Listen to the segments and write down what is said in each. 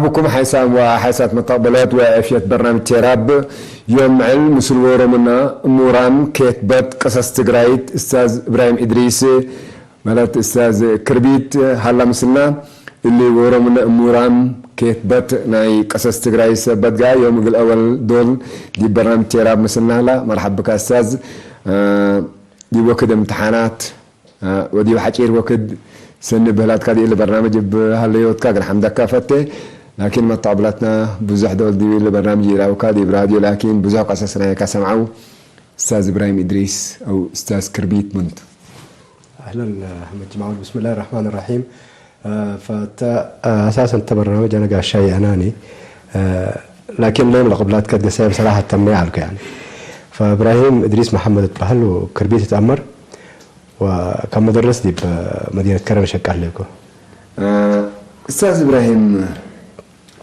ብኩም ሓይሳም ወሓይሳት መተቕበለት ወእፍየት በርናምጅ ቴራብ ዮም ምዕል ምስል ወሮምና እሙራም ኬትበት ቀሰስ ትግራይት እስታዝ እብራሂም ኢድሪስ ማለት እስታዝ ክርቢት ሃላ ምስልና እሊ ወሮምና እሙራም ኬትበት ናይ ቀሰስ ትግራይ ሰበት ጋ ዮም እግል አወል ዶል ዲብ በርናምጅ ቴራብ ምስልና ሃላ። መርሓብ ብካ እስታዝ። ዲብ ወክድ እምትሓናት ወዲብ ሓጪር ወክድ ሰኒ ብህላትካ ዲእ ለበርናምጅ እብ ሃለዮትካ ግን ሓምደካ ፈቴ። ላኪን መታቅብላትና ብዙሕ ዶል ዲብ ለበርናምጅ ኢራውካ ዲብ ራድዮ ላኪን ብዙሕ ቀሰስ ናይካ ሰምዓው። እስታዝ እብራሂም እድሪስ አው እስታዝ ክርቢት ሙንት። أهلا أحمد جمعود، بسم الله الرحمن الرحيم. فأنت أساسا أنت برنامج أنا قاعد شاي أناني، لكن لين لقبلات قد قسيم صراحة تمي على يعني. فإبراهيم إدريس محمد تبهل وكربيت تأمر، وكان مدرس دي بمدينة كرم شكال ليكو. እስታዝ እብራሂም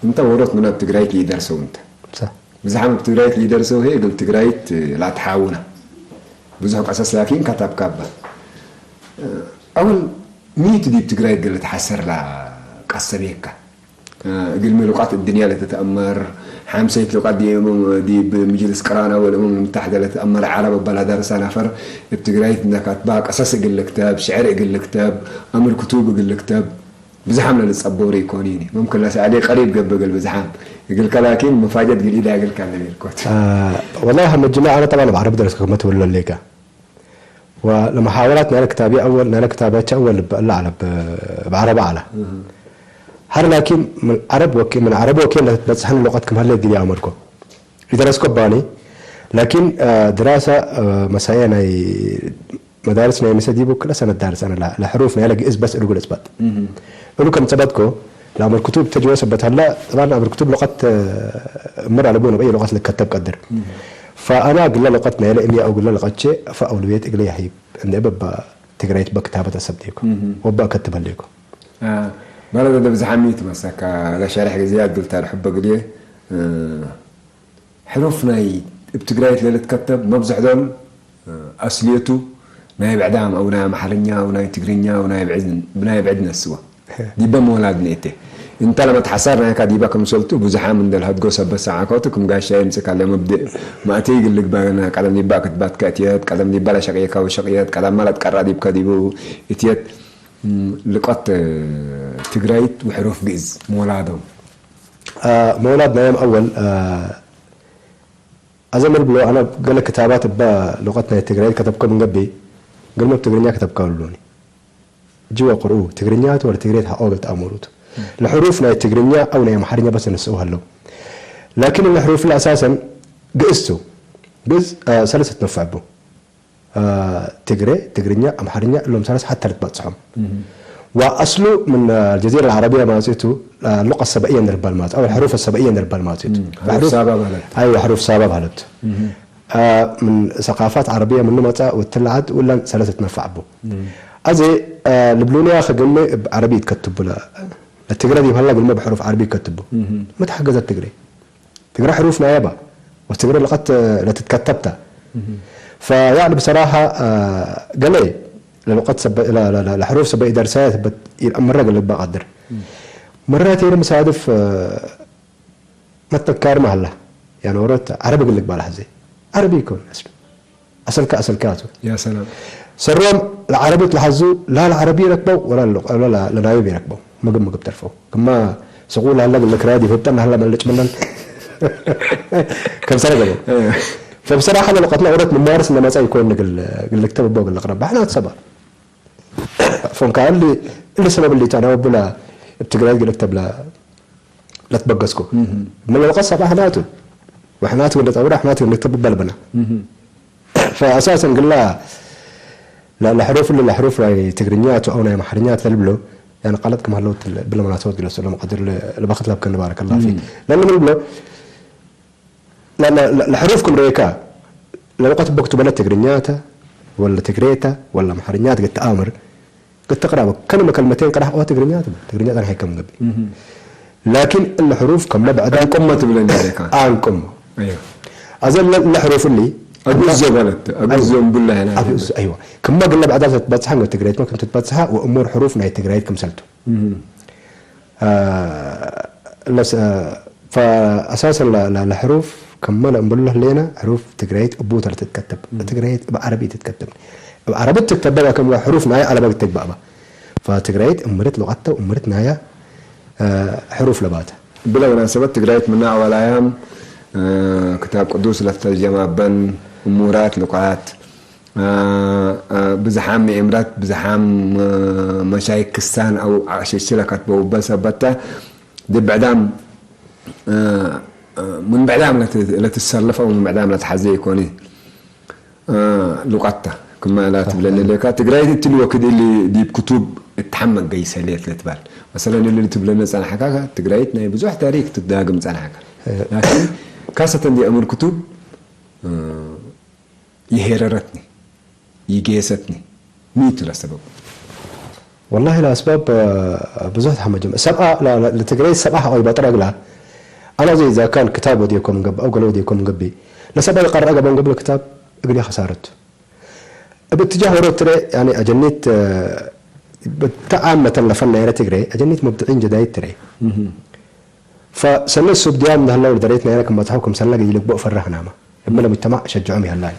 እንተ ወሮት ምናብ ትግራይት ሊደርሰው እንተ صح. ብዝሓም ኣብ ትግራይት ሊደርሰው ሄ እግል ትግራይት ላትሓውና ብዙሕ ቀሰስ ላኪን ካታብ ካባ ኣወል ሚት ዲብ ትግራይት ገለ ተሓሰርላ ቀሰቤካ እግል ምሉቃት እድንያ ለተተአመር ሓምሰይት ሉቃት ዲብ ምጅልስ ቅራና ወልእመም ምታሕደ ለተአመር ዓረብ ኣባላ ዳርሳ ናፈር እብ ትግራይት እነካትባ ቀሰስ እግል ልክተብ ሽዕር እግል ልክተብ ኣምር ክቱብ እግል ልክተብ ብዝሓም ለልጸበው ሪኢኮን ኢኒ። ሙምክን ለሰኣሌ ቀሪብ ገብእ እግል ብዝሓም እግልከ ላኪን መፋጀት ግል ኢዳ እግልካ ለቤልኮት። والله هم الجماعة أنا طبعا بعرب درس كما تقول لك. ولمحاولات نالك تابع أول، نالك تابع أول ب-، لا على ب-، بعرب أعلى. هر لكن من عرب وكي، من عرب وكي لا تبصحن لغة كم هلا قلي أمركو. إذا رسكو باني، لكن آه، دراسة آه، مسائل مدارس ናይ መሰዲቡ ክለ ሰነት ዳርስ ኣነ ለሕሩፍ ናይ ለግእዝ በስ እርጉል እጽባጥ እሉ ከም ጸበጥኮ ለኣምር ክቱብ ተጅወ ሰበት ሃላ። طبعا ኣምር ክቱብ ለቀት እምር ኣለቦ ነበየ ለቀት ልከተብ ቀድር ፈኣና ግለ ለቀት ናይ ለእምያ او ግለ ለቀቼ ፈኣውልቤት እግለ ያሂብ እንደ በባ ትግራይት በክታበት ኣሰብቴኮ ወባ ከትበሌኮ ማለት እንደ ብዝሓሚት መሰካ ለሸርሕ ግዜ ኣግልታ ልሕበ ግዜ ሕሩፍ ናይ እብ ትግራይት ለልትከተብ መብዝሕዶም ኣስልየቱ ናይ ብዕዳም ኣው ናይ ኣምሓርኛ ኣው ናይ ትግርኛ ኣው ናይ ብዕድ ናይ ብዕድ ነስዋ ዲበ መወላድ ንእቴ እንተ ለመትሓሳር ናይካ ዲባ ከምሰልቱ ብዙሓም እንደ ለሀድጎ ሰበት ሰዓኮቱ ክም ጋሻ የምጽካ ለመብድእ ማእተይ ግልግባና ቀደም ዲባ ክትባት ከእትየት ቀደም ዲባ ለሸቅየካ ወሸቅየት ቀደም ማለት ቀራ ዲብካ ዲቡ እትየት ልቀት ትግራይት ውሕሩፍ ግእዝ መወላዶም መውላድ ናዮም ኣወል ኣዘመል ብሎ ኣነ ገለ ክታባት እባ ልቀት ናይ ትግራይ ከተብከ ምንገቢ ግልመ ብትግርኛ ከተብካ ብሎኒ ጅወ ቅርኡ ትግርኛ ወደ ትግሬት ሓቆ ብል ተኣምሩት ለሕሩፍ ናይ ትግርኛ ኣው ናይ ኣምሓርኛ በስ ንስኡ ሃለው ላኪን ለሕሩፍ ለኣሳሰን ግእስቱ ግእዝ ሰለስተ ትነፋዕቡ ትግሬ፣ ትግርኛ፣ ኣምሓርኛ እሎም ሰለስ ሓታ ልትባጽሖም። وأصله من الجزيرة العربية ማጽቱ اللغة السبائية ንርባል ማጽ أو الحروف السبائية ንርባል ማጽቱ። حروف سابا ማለት أيوة حروف سابا ማለት من ثقافات عربية من መጻ ወትላዓት ውላን ሰለሰት መፋዕቡ። ኣዜ ልብሉንያ ከገመ ብ ዓረቢ ይትከትቡ ለ ትግረ ዲብ ሃላ ግልመ ብሕሩፍ ዓረቢ ይከትቡ። መትሓገዘት ትግሬ ትግረ ሕሩፍ ናየባ ወትግረ ለቀት ለትትከተብታ فيعني بصراحة ገለ ለልቀት ለሕሩፍ ሰበ ኢደርሳያ ትበት ኢልአምረ ግልባ ቀድር መራት የነ መሳድፍ መተካር ማህላ يعني ወረት ዓረብ ግልግ ባላ ሕዚ ዓረቢ ይኮን ኣስሉ ኣሰልካ ኣሰልካ ያቱ يا سلام ሰሮም ለዓረቢ ትለሓዙ ላ ለዓረቢ ይረክበው ወላ ለናዩብ ይረክበው ምግብ ምግብ ተርፈው ክማ ስቁ ላለ ግለ ክራይ ዲብ ህብጠን ላለ መልጭ ምነን ከም ሰረ ገበው فبصراحة ለለቀትና ወረት ንማርስ እነመጻ ይኮን ግል ግል ክተብ ቦ ግል ቅረብ ባሕና ትሰባ ፎንካ እሊ እሊ ሰበብ እሊ ታና ወቡላ እብ ትግራይ ግል ክተብላ ለትበገስኩ ምን ለለቀት ሰባ ሕናቱ ወሕናቱ ወደ ጠውራ ሕናቱ ወደ ክተብ በልበና فأساسا ግላ ለሕሩፍ ለሕሩፍ ናይ ትግርኛ ቱ ኣው ናይ ኣምሓርኛ ተልብሎ يعني ቃላት ከም ሃለው ብለ መናሰበት ግለሱ ለመቀድር ለባክት ላብ ከንባረከላ ፊ ለምን ብሎ ለሕሩፍ ክም ረኤካ ለወቀት በክቱ በለ ትግርኛተ ወለ ትግሬተ ወለ ኣምሓርኛ ትግተኣምር ክትቅራበ ከነ መከልመቴን ቅራሕ ኦ ትግርኛ ትብል ትግርኛ ጸንሐ ከም ገቢ ላኪን እለ ሕሩፍ ከም ለብዕዳ ቆመ ትብለኒ ካ ኣንቆም ኣዘ እለ ሕሩፍ እሊ ኣጉዞ ማለት ኣጉዞ እንቡላ ሄና ኣይዋ ክማ ግለ ብዕዳ ተትበጽሓ ገ ትግራይት ከም ትትበጽሓ ወእሙር ሕሩፍ ናይ ትግራይት ክምሰልቱ ለስ-፣ ፈ-፣ አሳሰን ለ-፣ ለ-፣ ለሕሩፍ ከመለ እንብሎ ህሌና፣ ሕሩፍ ትግራይት እቡ ተለ ትትከተብ። ትግራይት እብ ዓረቢ ትትከተብ። እብ ዓረቢ ትትከተብ ከም ሕሩፍ ናይ ዓለባ ትግባእባ። ፈትግራይት እምርት ሉቃተ እምርት ናያ፣ እ፣ ሕሩፍ ለባተ። ብለ መናሰበት ትግራይት ምና አዋላያም፣ እ፣ ክታብ ቅዱስ ለፍተርጀም አበን እሙራት ሉቃት፣ እ፣ እ፣ ብዝሓም ምእምራት ብዝሓም፣ እ፣ መሻይክ ክሳን አው አሸሽለ ከትበውበ ሰበተ ድብዕዳም፣ እ፣ እ፣ ምን ብዕዳም ለትሰለፈ ወምን ብዕዳም ለትሓዘ ይኮኒ። እ፣ ሉቃታ ክማ እላ ትብለኒ ሌካ ትግራይት እትሊ ወክድ እሊ ዲብ ክቱብ እትሓመቅ ገይሰ ሌት ለትባል መሰለን እሊ ትብለነ ጸናሕካ ትግራይት ናይ ብዙሕ ታሪክ ትዳግም ጸናሕካ። እ። ላኪን ካሰተን ዲ እምር ክቱብ፣ እ፣ ይሄረረትኒ ይጌሰትኒ ሚቱ ለሰበብ። ወላሂ ለአስባብ፣ እ፣ ብዙሕ ተሓመጀም። ሰብኣ ለ-፣ ለ-፣ ለትግራይ ሰብኣ ሓቆይ በጥረግላ። አና ዘይ ዛካን ክታብ ወዲየኮም ገብ፣ አው ገለ ወዲየኮም ገቢ። ለሰብኣ ይቀረአ ገበን ገብ ለክታብ እግል ከሳረት። እብ እትጃህ ወሮ ትረ፣ ያኒ አጀኒት፣ እ፣ ብተዓመተን ለፈን ናይረ ትግሬ፣ አጀኒት ሙብድዒን ጀዳይት ትረ። ፈሰነ ሱብ ዲያም ዳህላው ለደረይት ናይረ ክመጽሐው ክምሰልና ገይ ልግቦ ፈራህ ናማ። እመ ለሙጅተማዕ ሸጅዖም ይህላኒ።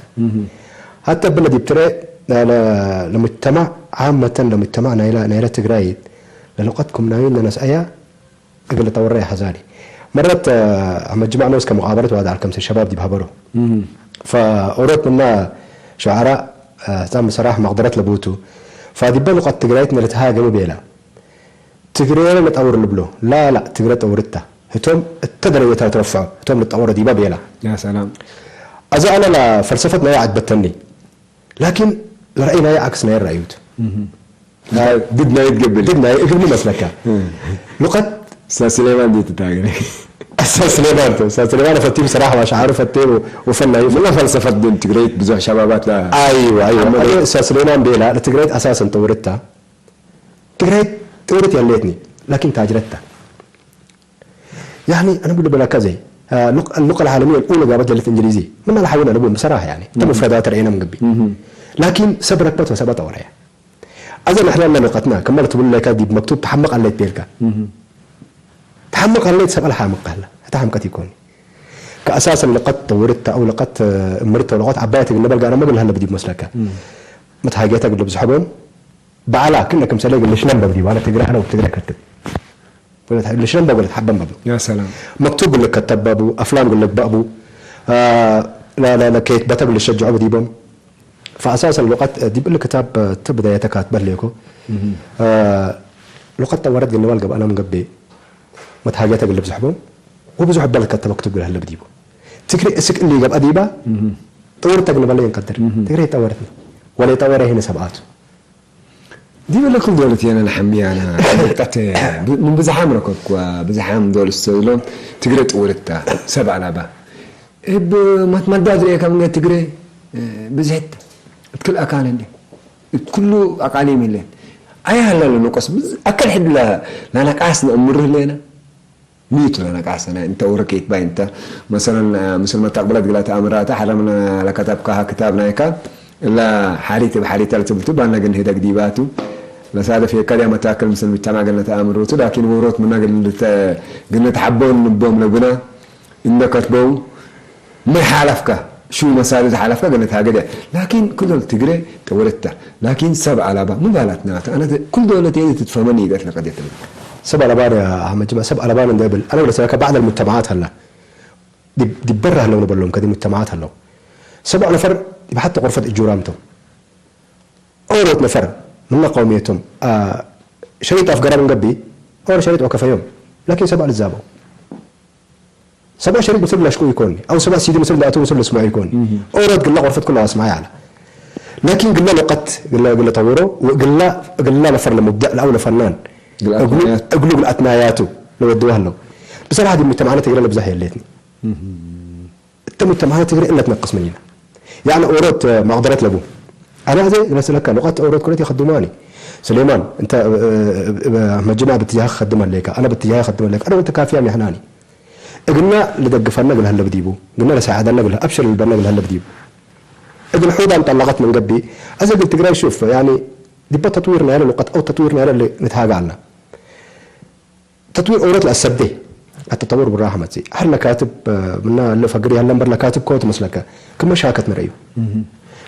ሀተ ብለ ዲብ ትረ፣ ለ-፣ ለሙጅተማዕ ዓመተን ለሙጅተማዕ ናይላ፣ ናይረ ትግራይት ለሉቀት ክምናዩን ነነስአያ እግል ጠወረ ያሐዛኒ። መረት፣ አ፣ አሕመድ ጅማዕ ነውስ ከሙቃበለት ዋዳ አልከምሰ ሸባብ ዲብ ሀበሮ። ፈኦሮት ምና ሸዓራ፣ አ፣ ህጻን ብሰራሕ መቅደረት ለቡቱ። ፈዲበ ሉቀት ትግራይት ነልትሃገሙ ቤላ። ትግሬ ነጠውር ልብሎ። ላ፣ ላ፣ ትግረ ጠውርታ። ህቶም እተ ደረጀታ ትረፍዖ። ህቶም ልጠወረ ዲባ ቤላ። ያ ሰላም። አዛ አነ ላ ፈልሰፈት ናይ ዓጅበተኒ። ላኪን ለረአይ ናይ ዓክስ ናይ ረአዩት። ድድ ናይ ትገብር። ድድ ናይ እግብኒ መስለካ። እም። ሉቀት እሳ ስሌማን ዲት ታግረ። እሳ ስሌማን ቶ፣ እሳ ስሌማን ፈቲም ሰራሕ ወሻዓሩ ፈቲም ወፈናዩ። ምና ፈልሰፈት ድን ትግረይት ብዙሕ ሸባባት ላ አይዋ፣ አይዋ። አመለ። አየ እሳ ስሌማን ቤላ ለትግረይት አሳሰን ጠውርታ። ትግራይ ጥውርት ያለትኒ፣ ላኪን ታጅረታ። ያኒ፣ አነ ብሉ በላካ ዘይ፣ አ፣ ሉቅ-፣ اللغة العالمية الأولى ጋበት ደለት እንግሊዚ። ምና ለሓውና ለቡ ብሰራህ ያኒ። እተ እም። ሙፍረዳት ረአይና ምግቢ። እም። ላኪን ሰብ ረክበት ወሰባ ጠወረያ። አዘ ንሕና ለሉቀትና፣ ከመ ለትብሉ ለካ ዲብ መክቱብ ተሓምቅ አለይት ቤልካ። እም። ተሓምቅ አለይት ሰብ አልሓምቅ አለ። እተ ሓምቀት ይኮን። ከአሳሰን ልቀት ተውርተ አው ልቀት፣ አ፣ እምርተ ልቀት ዓባየት እግል ነበል ጋር መብል ሀለ ብዲብ መስለካ። እም። መትሃጊያታ እግል ብዝሐቦም በዓላ ክነ ክምሰለ እግል ልሽነም በብዲ፣ ዋለ ትግረ ሀለ ወትግረ ከትብ። ወለ ትሐ-፣ ልሽነም በብ ወለ ትሐበን በብ። ያ ሰላም። መክቱብ እግል ልከተብ በቡ፣ አፍላም እግል ልግባእ ቡ፣ አ፣ ለ-፣ ለ-፣ ለከየት በተ እግል ልሸጅዖ በዲቦም። ፈአሳሰን ሉቀት፣ ዲብ እሊ ክታብ፣ አ፣ ተ ብዳየተ ካትበ ህሌኮ። እህ። አ፣ ሉቀት ጠወረት እግል ንባል ገብአና ምን ገብእ። መትሃጊያተ እግል ልብዝሕቦም። ወብዙሕ እበ ልከተበ ክቱብ እግል ሀለ በዲቡ። ትግሬ እስክ እሊ ገብአ ዲባ፣ እህ። ጠወርተ እግል ንበለ የንቀድር። እህ። ትግሬ ጠወረትኒ። ወለ ጠወረ ህነ ሰብአቱ። ዲበ ለክል ዶለት የነ ለሐምያና። ጣተ ብ-፣ ምን ብዝሓም ረከብኩዋ፣ ብዝሓም ዶል እስተብሎም ትግረ ጥውርታ፣ ሰብ አላባ። እብ ማትማዳ ዝርኤካ ምንገ ትግረ፣ እ፣ ብዝሕት እት ክል አካል እንዴ። እት ኩሉ አቃሊም የለን። አያ ሀላ ለንቆስ ብዝ-፣ አከል ሕድ ለ-፣ ለነቃስ ነእምሩ ህሌና። ሚቱ ለነቃሰነ እንተ ኡረኬት ባይ እንተ መሰለን፣ አ፣ ምስል መታቅብለት ግላ ተአምራተ ሐረምነ ለከተብካሃ ክታብ ናይካ እላ ሐሪት እብ ሐሪተ ለትብልቱ ባና ግን ህደግ ዲባቱ ለሳደፍ የከልያ መታክል ምስል ምጅተማዕ ግን ለተአምሮቱ ላኪን ወሮት ምና ግን ልተ-፣ ግን ልትሐበውን ንቦም ለብና እንደ ከትበው ምን ሓለፍካ? ሹ መሳሊ ዝሓለፍካ ገነት ሃገደ። ላኪን ኩሎ ትግረ ጠወረታ። ላኪን ሰብ አላባ ምባላት ናተ። አነ ኩል ዶለ ተየ ትትፈመን ይገት ለቀደት። ሰብ አላባ ደ አህመድ ጅማ ሰብ አላባ እንደ ብል። አነ ወለ ሰበከ بعض المجتمعات هلا. دي برا هلا ونبلهم كدي مجتمعات هلا. سبع نفر يبحث غرفة إجورام تو. ኦሮት ነፈር ምነ ቀውምየቶም፣ አ፣ ሸሪጥ አፍ ገራብ እንገቢ፣ ኦር ሸሪጥ ወከፈዮም። ላኪን ሰብአ ልዛበው። ሰብአ ሸሪጥ ምስል ለሽቁ ይኮን፣ አው ሰብአ ሲዲ ምስል ለአቱ ምስል ለስምዑ ይኮን። እህ። ኦሮት ግላ ቆርፈት ኩላ ዋስማያ አለ። ላኪን ግላ ለቀት፣ ግላ፣ ግላ ተውሮ፣ ግላ፣ ግላ ነፈር ለሙብደዕ ለአው ለፈናን። ግላ እግሉ፣ አትናያት። እግሉ ግላ አትናያቱ ለወድዋ አለው። ብሰራሐ ዲ ሙጅተማዕነት ግላ ለብዛህ የሌትኒ። እህ። እተ ሙጅተማዓት ትግሬ እለ ትነቅስ ምኒና። ያዕኒ ኦሮት መቅደረት ለቡ። አነ አዜ ለስለካ ሉቀት ኦሮት ኩለት የኸድማኒ። ስሌማን፣ እንተ፣ እ፣ እ፣ እ፣ አሕመድ ጅማ ብትጃህ ከድም አለካ፣ አነ ብትጃህ ከድም አለካ። አነ ወንተ ካፊያም ያህናኒ። እግና ልደግፈና እግል ሀለ ብዲቡ፣ እግና ለሳዕደና እግል፣ አብሽር ልበና እግል ሀለ ብዲቡ። እግል ሑዳን ጠለቀት ምን ገቢ፣ አዜ እግል ትግራይ ሹፍ፣ ያኒ፣ ዲበ ተጥዊር ናይለ ሉቀት አው ተጥዊር ናይለ ንትሃጋ አና። ተጥዊር ኦሮት ለአሰብዴ። ኣተጠወር ብራሃ መጽእ። ሕር ለካትብ፣ እ፣ ምና ለፈግር ያለ እምበር ለካትብ ኮ ትመስለከ። ክመ ሻከት ንርእዩ።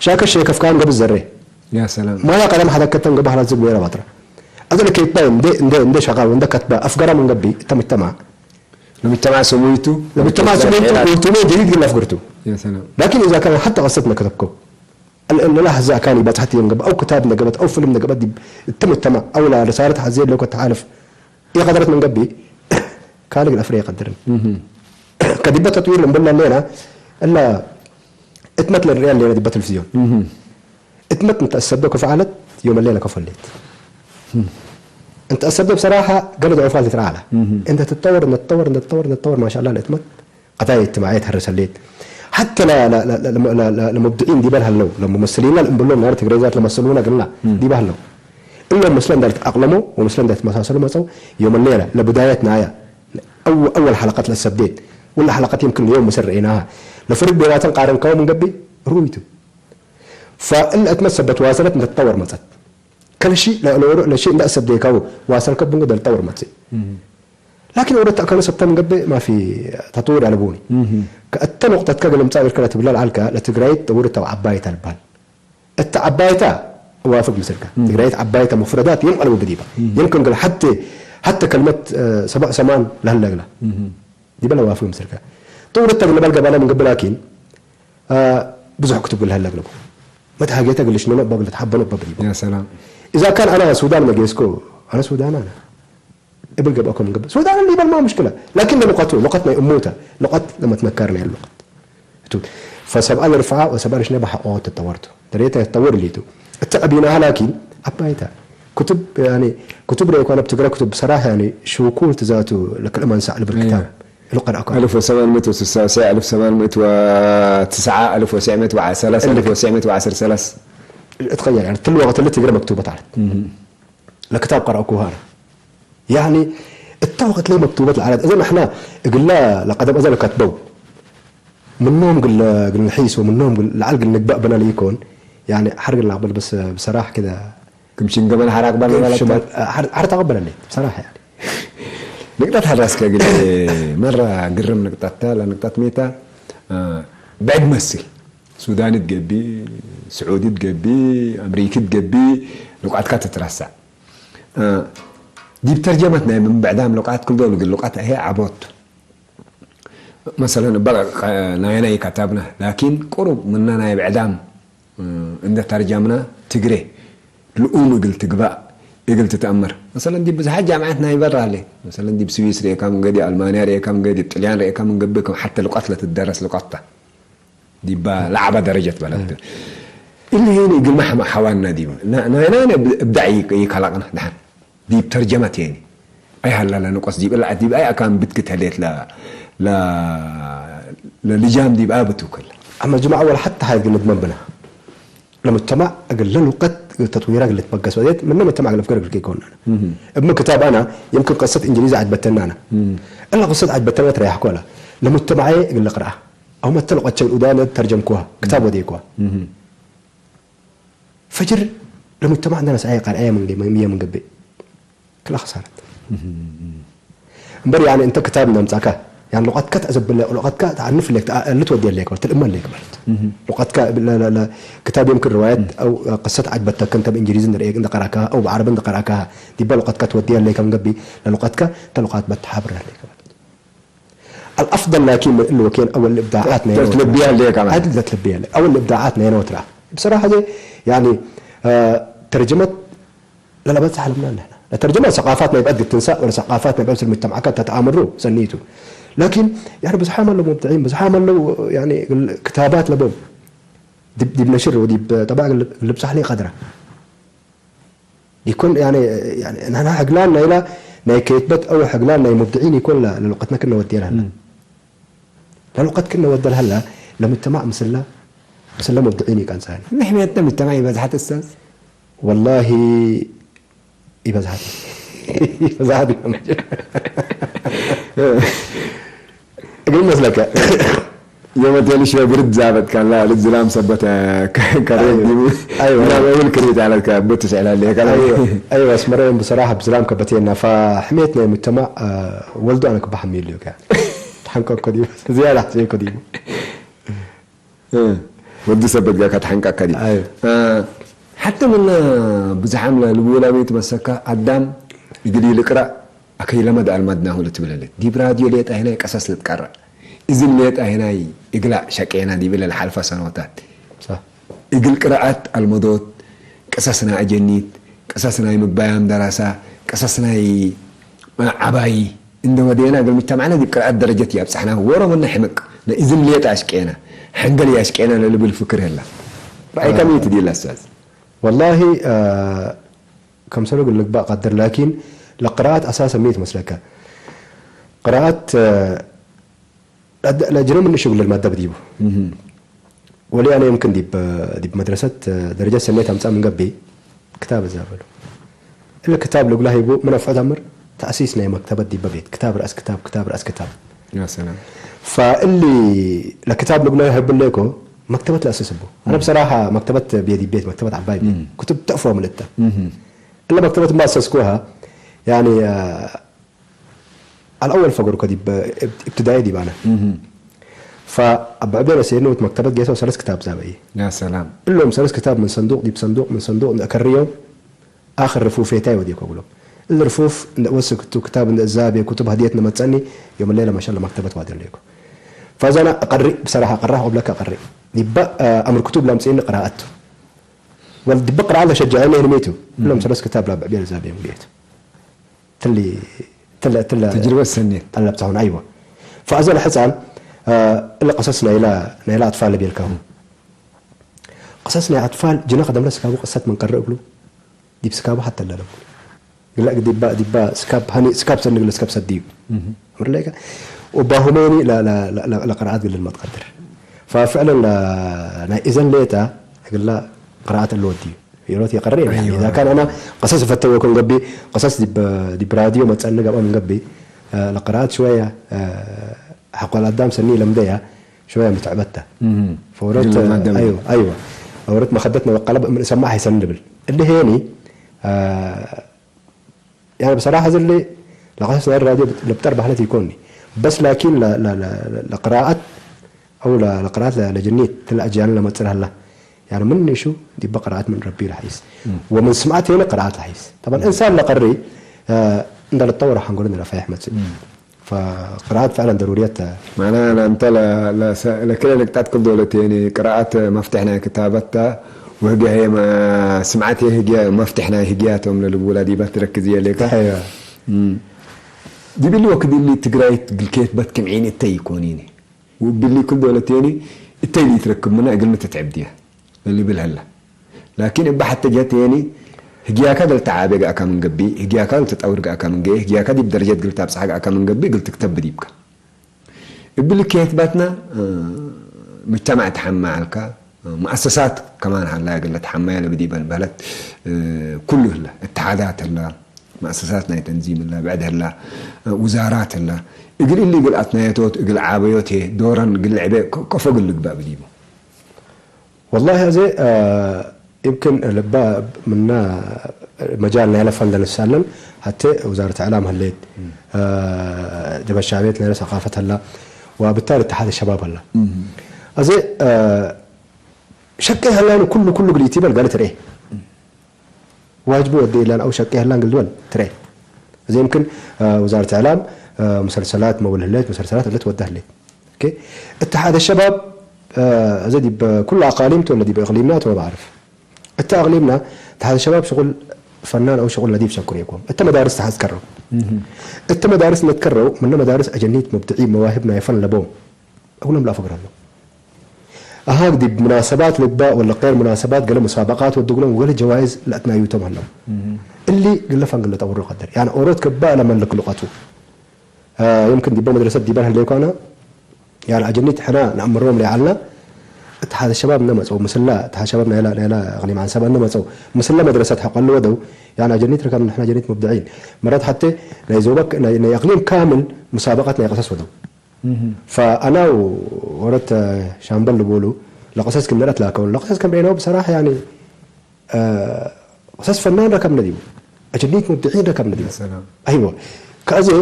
ሻከ ሸከፍካን ገብእ ዘሬ። يا سلام. ማያ ቀደም ሓደ ከተን ገብእ ሓላት ዝግ ቤረ ባትራ። ኣዘ ለከይትባይ እንደ፣ እንደ፣ እንደ ሸቃ፣ እንደ ከትባ፣ ኣፍገራ ምን ገቢ፣ እተ ሙጅተማዕ። ለሙጅተማዕ ሰሙይቱ። ለሙጅተማዕ ሰሙይቱ፣ ቁልቱሜ ጀዲድ ግን ለፍግርቱ። يا سلام. لكن إذا كان حتى قصتنا كتبكو. ال-، ال-، لا هزا كان يبات حتى ينقب، أو كتاب نقبت، أو فيلم نقبت، دي، التم التمع، أو لا رسالة حزين لو كنت عارف. يا قدرت من قبي. كان الأفريقيا قدرن. كدبت تطوير لمبلا لينا، إلا اتمت للريال لينا دبت تلفزيون. اتمت انت السبب كفعلت، يوم الليلة كفلت. انت السبب بصراحة قال ضعفات ترى على. انت تتطور، نتطور، نتطور، نتطور، ما شاء الله، الاتمت. قضايا اجتماعية تحرس الليل. حتى لا، لا، لا، لا، لا، لا، لمبدعين دي بالها لو، لممثلين لا، نقول لهم نهار تقريزات لمسلونا قلنا، دي بالها لو. إلا مثلًا دارت أقلموا، ومثلًا دارت مسلسل مصو، يوم الليلة، لبدايتنا يا. أو-، أول حلقات للسبديت، ولا حلقات يمكن اليوم مسرعينها. لفرق بيناتن قارن كوم من قبي، رويتو. فإلا أتمسبت واصلت نتطور مصت. كل شيء، لا، لا، لا شيء، لا سبديكاو، واصل كبنجو دل طور مصي. لكن ورت أكانوا سبتم قبي ما في تطوير على بوني. كأتنو قد كجل متابر كلا تبلا العلكة، لا تقرأي تورت أو عباية البال. التعبايتا وافق مسلكة. تقرأي عباية مفردات يم قلبوا بديبة. يمكن قال حتى، حتى كلمة، آه، سبع سمان لهلا قلا. دي بلا وافق مسلكة. طور التقل بلقى بلا من قبل لكن، آه، بزح كتب لهلا قلبوا. ما تحاجيتا قلش نونا بقل تحبنا ببريبا. يا سلام. إذا كان أنا سودان ما جيسكو، أنا سودان أنا. ابن قبل أكم قبل. سودان اللي بل ما مشكلة. لكن لغته، لغتنا أموتها. لغت لما تنكرنا اللغة. تو. فسبع الرفعة وسبع الرشنة بحق أو تطورته. تريته يتطور لي تو. التعبينها لكن أبايتها. كتب يعني، كتب رأيك أنا بتقرأ كتب بصراحة يعني شو كول تزاتو لكل أمان سأل بالكتاب. لغة أكون. ألف وثمانمائة وتسعة وتسعين، ألف وثمانمائة وتسعة، ألف وتسعمائة وثلاثة، ألف وتسعمائة وعشرة ثلاثة. اتخيل يعني تلو وقت اللي تقرأ مكتوبة تعرف. لكتاب قرأ كوهارة. يعني التوقت ليه مكتوبة العرب. إذا نحن قلنا لقدم أزل كتبوا. منهم قل، قل نحيس ومنهم قل العقل نقبأ بنا ليكون. يعني حرق العقبال بس بصراحة كده. كم شين قبل حرق بنا ولا شمال، حر-، حرق عقبال لي بصراحة يعني. نقطة حراسك قل مرة قرم نقطة تالا نقطة ميتا. آه، بعد مسل. سودان تقبي، سعودي تقبي، أمريكي تقبي، لقعتك تترسع. آه، دي بترجمتنا من بعدها من لقعت كل دول، لقعت هي عبوت. مثلًا بقى، آه، ناينا يكتبنا، لكن قرب مننا يبعدام. آه، عند ترجمنا تقري. لؤوم قل تقبأ، قل تتأمر. مثلًا دي بزحة جامعات ناي برا عليه. مثلًا دي بسويس ريكا من قدي، ألمانيا ريكا من قدي، طليان ريكا من قبكم، حتى لقتلة الدرس لقطة. دي با لعبة درجة بلد. اللي هنا يقول ما حما حوالنا دي. نا-، نا-، نا-، نا إبداع يك-، يكلقنا نحن. دي بترجمة يعني. أي هلا لا نقص دي بلا دي بأي أكان بتكت هليت لا، لا، لا لجام دي بقى بتوكل. أما جماعة ولا حتى هاي قلت من بنا. لمجتمع أقل له قد تطويره قلت بقى سويت، من مجتمع أقل فكرة قلت كيكون أنا. أما كتاب أنا، يمكن قصة إنجليزي عجبتنا أنا. إلا قصة عجبتنا تريح كولا. لمجتمعي قل قرأه. أو ما تلقى تشغل أدانا ترجم كوها، كتاب ودي كوها. فجر لمجتمع عندنا سعي قال أيام من قبل، مية من قبل. كلا خسارة. مبر يعني أنت كتاب نمسكه. يعني لغتك تأزب لك، لغتك تعنف لك، تأ-، اللي تودي لك، تلم لك بلد. لغتك لا، لا، لا. كتاب يمكن روايات أو قصة عجبتك أنت بإنجليزي نريك أنت قرأكها أو بعربي أنت قرأكها. دي بقى لغتك تودي لك من قبل، لغتك تلقات بتحبر لك. الأفضل لكن من اللي وكين أول الإبداعات نينو تلبيها ليه كمان؟ هذه اللي تلبيها ليه. أول الإبداعات نينو ترى. بصراحة دي، يعني، آه، ترجمة لا، لا، بس حلمنا نحن. الترجمة ثقافاتنا يبقى قد تنسى، ولا ثقافاتنا يبقى المجتمع كانت تتآمر له، سنيته. لكن، يعني، بس حامل له مبدعين، بس حامل له، يعني، كتابات لبوم. دي، دي بنشر ودي ب-، طبعا اللي بصح لي قدره. يكون يعني، يعني نحن حقلان نايلا ناي كيتبت أو حقلان ناي مبدعين يكون ل-، للوقت ما كنا ودينا هلا. للوقت كنا ودينا هلا لمجتمع مسلا، مسلا مبدعين كان سهل. نحن مجتمع يبزحت أستاذ؟ والله يبزحت. يبزحت. أقول مسلك. የመቴልሽ ብርድ ዛበጥካላ ልዝላም ሰበተ ከሬት ዲቡ أيوة. ናብ እብል ክሪት ኣለካ ብትስዕላ ኣለካ أيوة. أيوة، اسمرين بصراحة بزلام كبتينا فحميتنا مجتمع. آه، ولدو أنا كبحمي اللي كان تحنكو كديو زيادة زي كديو. ወዲ ሰበት ጋር ካትሓንቃካ ዲ أيوة. ሓተ ምና ብዙሓም ልብወላ ቤት መሰካ ኣዳም እግል ልቅራ ኣከይ ለመድ ኣልማድናሁ ልትብለለት ዲብ ራድዮ ሌጣ ሄናይ ቀሰስ ልትቀራ እዝን ሌጣ ሄናይ እግላ ሸቄና ዲብለ ልሓልፋ ሰኖታት صح. እግል ቅርኣት ኣልመዶት ቀሰስ ናይ ኣጀኒት ቀሰስ ናይ ምባያም ደራሳ ቀሰስ ናይ ዓባይ እንደ ወደና እግል ምጅተማዕና ዲብ ቅርኣት ደረጀት ያብጻሕና ወሮ ምና ሕመቅ እዝን ሌጣ ኣሽቄና ሓንገል ያሽቄና ለልብል ፍክር ህላ ራእይ ከመይ ትዲላ ኣስታዝ والله، آه، كم سنة أقول لك بقى قدر، لكن لقراءات أساسا مية مسلكة. قراءات، آه، لا، لا، جنوم من شغل المادة بديبو. ولي أنا يمكن ديب، ديب مدرسة، آه، درجة سنية تمسا من قبي كتاب الزابلو. إلا كتاب لقلا هيبو من أفعد أمر تأسيس ناي مكتبة ديب بيت، كتاب رأس كتاب، كتاب رأس كتاب. يا سلام فاللي لكتاب لقلا هيبو ليكو مكتبة الأساس بو. أنا بصراحة مكتبة بيدي بيت، مكتبة عباي بيت. كتب تأفوه من التا. إلا مكتبة ما أسسكوها، يعني، آه، الأول فقر كدي ب-، ابت-، ابتدائي دي بانا. فأبعدين سيرنا مكتبة جيسا وسلس كتاب زابي. يا سلام إلهم سلس كتاب من صندوق دي بصندوق من صندوق أكريو آخر رفوف يتاي وديكو بلو. الرفوف وسك تو كتاب زابي كتب هديتنا ما تسألني يوم الليلة ما شاء الله مكتبة وادر ليكو. فإذا أنا أقري بصراحة أقراه قبلك أقري. دي بقى، آه، أمر كتب لام سين قراءته. والدبق راه شجعني هرميتو. لهم ثلاث كتاب لا بعبير زابي مليت. تلي تلا تلا تجربة سنية تلا بتاعون أيوة. فأزل حسن، آه، إلا قصصنا إلى، إلى أطفال بيلكهم. قصصنا أطفال جنا قدم لس كابو قصة من قرر له. دي بسكابو حتى لا لا. لا دي با دي با سكاب هني سكاب سنق سكاب سديو. أمر لك. وباهميني لا لا لا لا قراءات قل ما تقدر. ففعلا لا نا إذا ليتا قل لا قراءات اللودي. يروت يقرر يعني. أيوة. إذا كان أنا قصص فتوى يكون قبي قصص دي ب-، دي براديو ما تسألني قبل من قبي. آه، القراءات شوية، آه، حق الأدام سني لمدية شوية متعبتها. فورت قل ما دم. أيوة أيوة. ورت ما خدتنا وقلب من سماعها يسندبل اللي هيني. آه، يعني بصراحة زلي لقصص الراديو بت-، لبتر بحالتي يكوني. بس لكن لا لا لا لا قراءات أو لا لا قراءات لا لا جنيت تلا أجيال لما تصير هلا. يعني من نشو دي بقراءات من ربي رحيس. ومن سمعت هنا قراءات رحيس. طبعا إنسان لقري، آه، عند التطور حنقول إنه رفع أحمد سيد. فقراءات فعلا ضرورية. معناها لا أنت لا لا س- لا كلا لك تأكل دولة يعني قراءات مفتحنا كتابتها وهجا هي ما سمعت هي هجا مفتحنا هجاتهم للولاد يبقى تركز يا لك أيوة. دي باللي وقت اللي تقرأي قلكيت بتكم عيني تي كونيني وباللي كل دولة تاني التي اللي تركب منها قلنا تتعب ديها اللي بالهلا لكن إبا حتى جهة تاني هجياكا قلت عابق أكا من قبي هجياكا قلت تطور أكا من قبي هجياكا دي بدرجة قلت أبصحك أكا من قبي قلت تكتب بديبك እብል ከየት ባትና ምጅተማዕ ተሓማ ኣልካ ሙኣሰሳት ከማን ሃላ ገለ ተሓማያ ለብዲበን በለት ኩሉ ህላ እትሓዳት ህላ ሙኣሰሳት ናይ ተንዚም ህላ ብዕድ ህላ ውዛራት ህላ እግል እሊ እግል ኣትናየቶት እግል ዓበዮት ዶረን እግል ልዕበ ከፎ እግል ልግባእ ብዲቡ والله هذا، آه، يمكن لبا منا مجال نايلا فند نسالن حتى وزارة إعلام هليت، آه، جبهة الشعبية نايلا ثقافة هلا وبالتالي اتحاد الشباب هلا. هذا، آه، شكي هلا كل كل قليتي بل قالت ريه. واجبو ودي لان أو شكي هلا قلت ول تري. زي يمكن، آه، وزارة إعلام، آه، مسلسلات مول هليت مسلسلات اللي توده لي. أوكي. اتحاد الشباب، آه، زي دي بكل أقاليم تولى دي بإقليمنا تو بعرف. أنت أقليمنا اتحاد الشباب شغل فنان أو شغل نديف شكر يكون. أنت مدارس تحت كرو. أنت مدارس نتكرو من مدارس أجنيت مبدعين مواهبنا يفن لبوم. أقول لهم لا فقر الله. أهاك دي بمناسبات لبا ولا غير مناسبات قال مسابقات ودقلهم ولا جوائز لا تنايوتهم هلا. اللي قال فان قال أورو قدر يعني أوروت كبا لما لك لقطو. آه، يمكن دي مدرسة دي بان هلا يكون يعني أجنيت حنا نأمرهم لعلنا. اتحاد الشباب نمسو مسلا اتحاد الشباب نايلا نايلا أغني مع سبا نمسو مسلا مدرسة حق الودو. يعني أجنيت ركب نحن أجنيت مبدعين مرات حتى نيزوبك ني أقليم كامل مسابقات ني قصص ودو. ፈኣና ወረት ሻምበል ልቦሉ ለቀሰስ ክንረት ላከውን ለቀሰስ ከም ሬናው ብሰራሕ ያኒ ቀሰስ ፈናን ረከብነ ዲቡ أجنيك مبدعين ركبنا دي. يا سلام. أيوة. كأزي،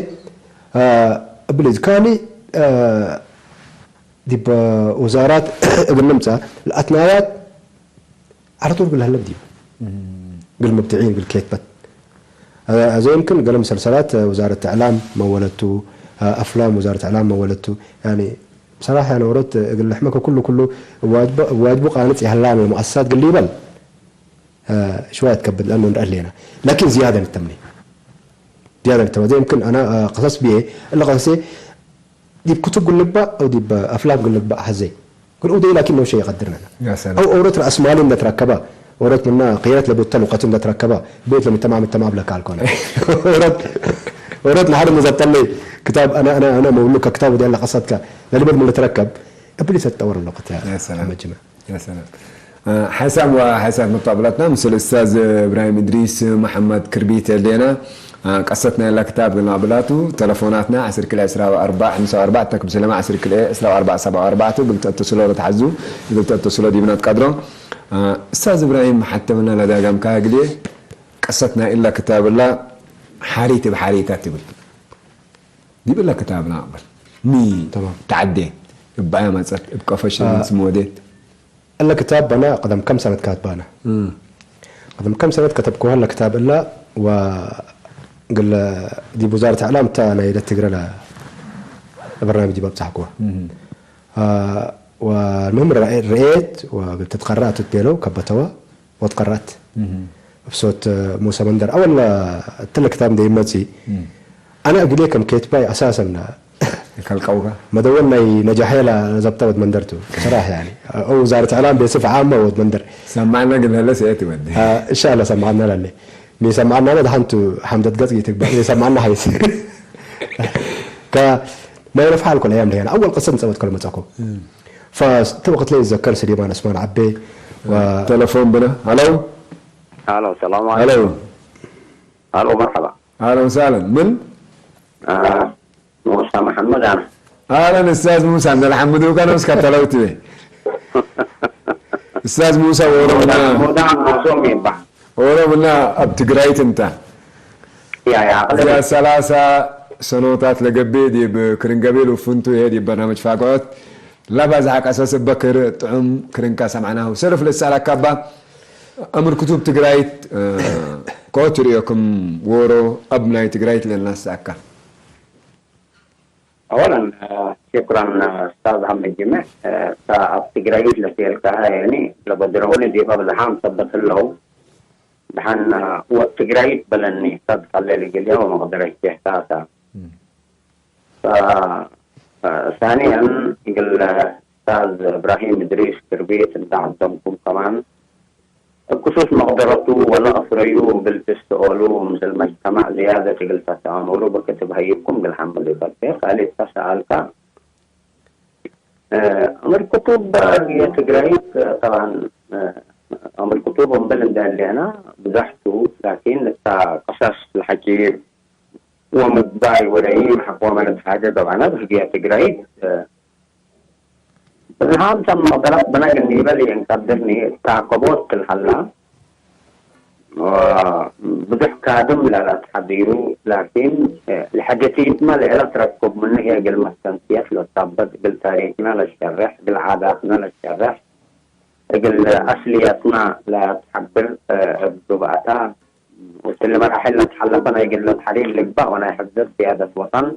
آه، بليز كاني، آه، دي ب-، وزارات أقول نمسا، الأثناءات على طول قال هلا بدي. قال مبدعين، قال كيت بت. آه، زي يمكن قال مسلسلات، آه، وزارة إعلام ما ولدتو، آه، أفلام وزارة إعلام ما ولدتو. يعني، بصراحة أنا ورد، آه، قال لحمك كله، كله واجب، واجبه قانت يهلان المؤسسات قال لي بل. آه، شوية تكبد لأنه نرأى لنا. لكن زيادة للتمني. زيادة للتمني. زي يمكن أنا، آه، قصص بيه، إلا قصصي، دي بكتب قل لبا، أو دي بأفلام قل لبا حزي. قل أودي لكن لو شيء يقدرنا. يا سلام. أو أورت رأس مال إن تركبا. أورت منا قيادة لبوتل وقتل إن تركبا. بيت لم تمام التمام لك على الكون. أورت، أورت نحن نزلت لي كتاب أنا، أنا، أنا مولوك كتاب ودي الله قصدك. للي بدل من تركب. إبليس التور الوقت يا يا سلام. محمد جمال. يا سلام. ሓሳብ ሓሳብ መጣብላትና ምስ ኡስታዝ እብራሂም እድሪስ መሓመድ ክርቢት ኣለና። ቀሰትና የላ ክታብ ግና ብላቱ ተለፎናትና ዓሰርተ ክልተ ዕስራ ኣርባዕተ ሓምሳ ኣርባዕተ ክም ስለማ ዓሰርተ ክልተ ዕስራ ኣርባዕተ ሰብዓ ኣርባዕተ ግልተ እተስሎ ተሓዙ ግልተ እተስሎ ዲብና ትቀድሮ። ኡስታዝ እብራሂም ሓተምና ለዳጋም ካግሌ ቀሰትና ኢላ ክታብላ ሓሪት ብሓሪታ ትብል ዲብላ ክታብና ኣበል ሚ ተማም። ተዓዴ እባያ መጸት እብ ቀፈሽ ስም ወዴት እለ ክታብ በና ቅደም ከም ሰነት ካትባና። ቅደም ከም ሰነት ከተብኩሃ እለ ክታብ እላ ወግለ ዲብ ውዛረት ኣዕላም እታ ናይ ኢደት ትግረ ለበርናምጅ ዲብ ኣብጻሕኩዋ። ወልምህም ርኤት ወግል ትትቀራ ትትቤለው ከበተዋ ወትቀራት እብሶት ሙሰ መንደር ኣወላ እትለ ክታብ እንደ ይመጺ ኣነ እግሌ ከም ኬትባይ ኣሳሰና ካልቀውካ መደወል ናይ ነጃሕየላ ዘብታ ወድ መንደርቱ ሰራሕ ያኒ። او وزارة اعلام بصفة عامة ወድ መንደር ሰማዕና ግን ለለ ሰየት ይወዲ። ان شاء الله ሰማዕና ለለ ሚሰማዕና መድሓንቱ ሓምደት ገጽ ይትግበር ይሰማዕና ሓይስ ከ ما ينفع الكل ايام لهنا اول قصه نسوت كل متاكو فانت وقت لي يتذكر سليمان عثمان عبي و تلفون بنا. الو. الو، السلام عليكم. الو. الو، مرحبا. اهلا وسهلا. من؟ آه، موسى محمد انا. اهلا استاذ موسى، عند الحمد وكان اسكت لو تبي. استاذ موسى ورمنا. موضوع معصوم يبقى. ኦሮምና ኣብ ትግራይት እንታ እዚኣ ሰላሳ ሰኖታት ለገብእ ዲብ ክርን ገቢል ውፍንቱ እየ ዲብ በርናምጅ ፋግዖት ለባዝሓ ቀሰስ እበክር ጥዑም ክርንካ ሰምዕናሁ። ሰልፍ ልሳላካ እባ ኣምር ክቱብ ትግራይት ኮ ትርእዮ ክም ወሮ ኣብ ናይ ትግራይት ለናስኣካ። أولا، آه، شكرا، آه، أستاذ عم الجمع. آه، تا أب تقرأيت لسير كهايني، لبدروني دي باب زحام ثبت له. دحن، آه، هو تقرأيت بلني، صدق اللي قال يوم ما أقدر أشتي إحساسا. ف-، آه، ثانيا، يقول، آه، أستاذ إبراهيم إدريس تربية أنت عندكم كمان. ክሱስ መቕደረቱ ወላ ኣፍረዩ እብል ትስተኦሉ ምስል መጅተማዕ ዝያደ ትግል ተሰኣኖሉ ብክትብ ሀይብኩም ግል ሓምል ይፈቴ። ካልእ ተሰኣልካ፣ እ፣ ኣምር ክቱብ የትግራይት፣ ጠብዓን፣ እ፣ ኣምር ክቱብ እምብል እንደህሌና ብዙሕቱ፣ ላኪን እታ ቀሳስ ለሓቂ ወምባይ ወደይ መሓቆመ ለትሓደ ጠብዓና ብህግየ ትግራይት፣ እ፣ ብዝሃም ሰብ መቕደላት ብነግ እንዲበል የንቀድርኒ እታ ከቦት ትልሃላ ብዙሕ ካድም ላላ ተሓዲሩ ላኪን ልሐደቲትማ ልዕላ ትረክብ ምኑ ህየ እግል መስተንስየት ለታበት እግል ታሪክና ለሸርሕ እግል ዓዳትና ለሸርሕ እግል ኣስልየትና ለትሓብር እብ ግብኣታ ወስሊ መራሕል ለትሓለፈ ናይ ግለት ሓሊል ልግባእ ወናይ ሕፍዘት ስያደት ወጠን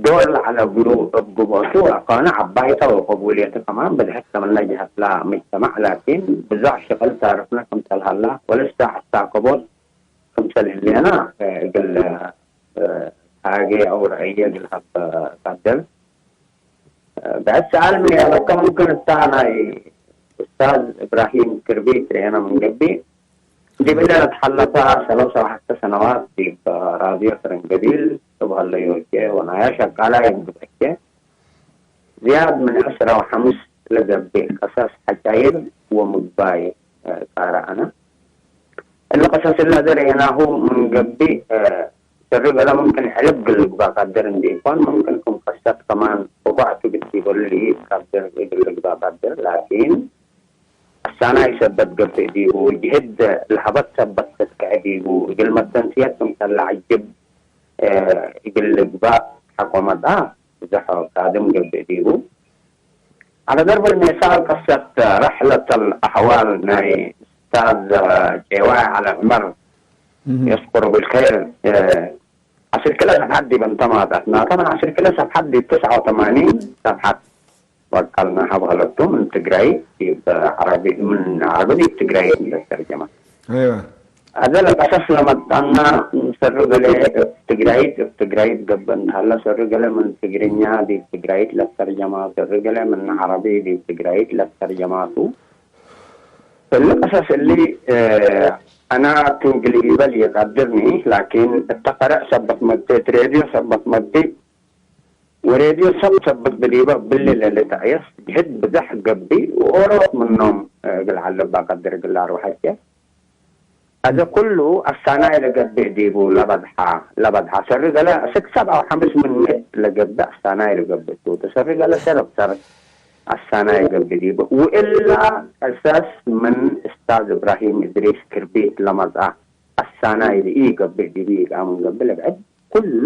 ዶር ለዐለ እግሉ እብ ግብአቱ አካነ ዐባይተ ወቀቡልየቱ ከማን ብዝሕት ሰምነ ጀሀትላ ምጅተማዕ ላኪን ብዞሕ ሽቅል ታርፍነ ክምሰል ሀላ ወልሳዕ እታ ከቦት ክምሰል ህሌና እግል ሃጌ አው ረአየ እግል ሀብ ካደል ብሕት ሰኣል ምን ያበከ ሙምክን እታ ናይ ኡስታዝ እብራሂም ክርቢት ርኤና ምን ገብእ ዲብ እለ ለትሓለፈ ሰለስ ወሐተ ሰነዋት ዲብ ራድዮ ፈረንገቢል እብ ሀለዮቼ ወናያ ሸቃላይ እብ ግብአቼ ዝያድ ምን ዕስራ ወሐምስ ለገብእ ቀሰስ ዐጃይብ ወምግባይ ቃረአነ። እለ ቀሰስ እለ ዘርኤናሁ ምን ገብእ ሰሪ በለ ሙምክን ሕልብ ግል ልግባእ ቃድር እንዴ ኢኮን ሙምክን ክም ቀሰ ክስተት ከማን ብኳዕ ትግት ይበሉ እዩ ካብ ድር እግል ልግባ ባድር ላኪን ኣሳናይ ሰበት ገብእ ዲቡ ጅህድ ለሀበት ሰበት ተስክዐ ዲቡ እግል መተንስየት ክምሰለ ዐጅብ እግል ልግባእ ሐቆ መጽአ ብዘሖ ካድም ገብእ ዲቡ። على درب المثال قصة رحلة الأحوال ናይ أستاذ ጀዋይ على عمر يذكر بالخير. عشر كيلو سبحت دي بنتماتت ناتنا عشر كيلو سبحت دي تسعة وثمانين سبحت وقالنا حبها لكم من تقرأي يبقى عربي من عربي تقرأي من الترجمة. ايوه. هذا لك أساس لما تقالنا سر قلي تقرأي تقرأي قبل هلا سر قلي من تقرينيا دي تقرأي للترجمة سر قلي من عربي دي تقرأي للترجمة. እሊ ቀሰስ እሊ፣ ኣና ቱ ግልቢበል የቀድርኒ፣ ላኪን እተ ቀረእ ሰበት መብቴ፣ እት ሬድዮ ሰበት መብቴ፣ ወሬድዮ ሰብ ሰበት ብዲበ ብሊ ለልተዕየስ፣ ጅህድ ብዘሕ ገብእ፣ ወኦሮት ምኖም እግል ዐልባ ቀድር እግል አርወሐቼ። አዜ ኩሉ አሳናይ ለገብእ ዲቡ ለበዝሐ፣ ለበዝሐ ሰሪ ገለ ስክ ሰብ አው ሐምስ ምን ምእት ለገብእ አሳናይ ለገብእ ቱ፣ ተሰሪ ገለ ሰር ብሰር አሳናይ ገብእ ዲቡ። ወእላ ቀሰስ ምን እስታዝ እብራሂም እድሪስ ክርቢት ለመጽአ አሳናይ ለኢገብእ ዲቡ ኢቃምን ገብእ ለብዕድ ኩሉ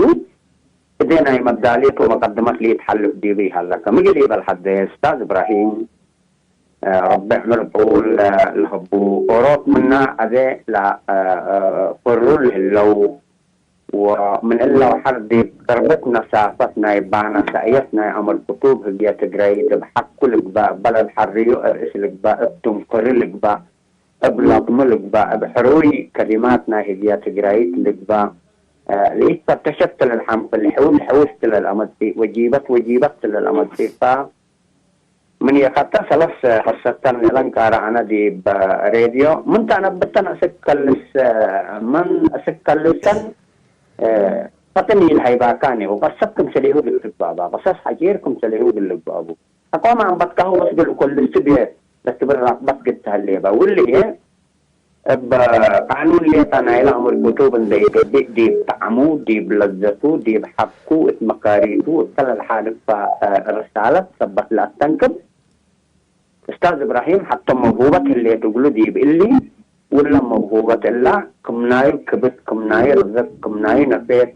እዴ ናይ መዳሊት ወመቀድመት ለኢትሐልፍ ዲቡ ይሀለከ። ምግል ኢበል ሐዴ እስታዝ እብራሂም ረቢ ዕምር ጥውል ለሀቡ ኦሮት ምና አዜ ለአፈሩ ለህለው ወምን እለ ወሐር ዲብ ቅርብት ነሳፈት ናይ ባነ ሰእየት ናይ አምር ክቱብ ህግየ ትግረይት እብ ሐኩ ልግባእ በለድ ሐርዩ እርእስ ልግባእ እብ ትምክሩ ልግባእ እብ ለቅሙ ልግባእ እብ ሕሩይ ከሊማት ናይ ህግየ ትግረይት ልግባእ ለኢትፈተሸት ለልሐምፍል ሕውስ ሕውስ ለልአመጽእ ወጂበት ወጂበት ለልአመጽእ ፋ ምን የኸተ ሰለስ ሐሰተን ለንቃረ አነ ዲብ ሬድዮ ምን ተአነብተን እስክ ከልስ ምን እስክ ከልሰን ፈጥን ኢልሀይባካኒ ወቀሰት ክምሰሌሁ ልትግባባ ቀሰስ ሐጪር ክምሰሌሁ ግልግባቡ አቋም አንበትካሁ በስ ግል እኮ ልስት ብየ ለትብል ራቅበት ግድ ተህሌባ ውልዬ እብ ቃኑን ሌጠ ናይለ አምር ክቱብ እንዴ ኢገብእ ዲብ ጠዕሙ፣ ዲብ ለዘቱ፣ ዲብ ሐብኩ፣ እት መካሪቱ፣ እተ ለልሓልፋ ርሳለት ሰበት ለአስተንክብ። እስታዝ እብራሂም ሐቶም መውሁበት ህሌት እግሉ ዲብ እሊ፣ ውለ መውሁበት እላ፣ ክምናዩ ክብድ፣ ክምናዩ ርዝቅ፣ ክምናዩ ነፌት፣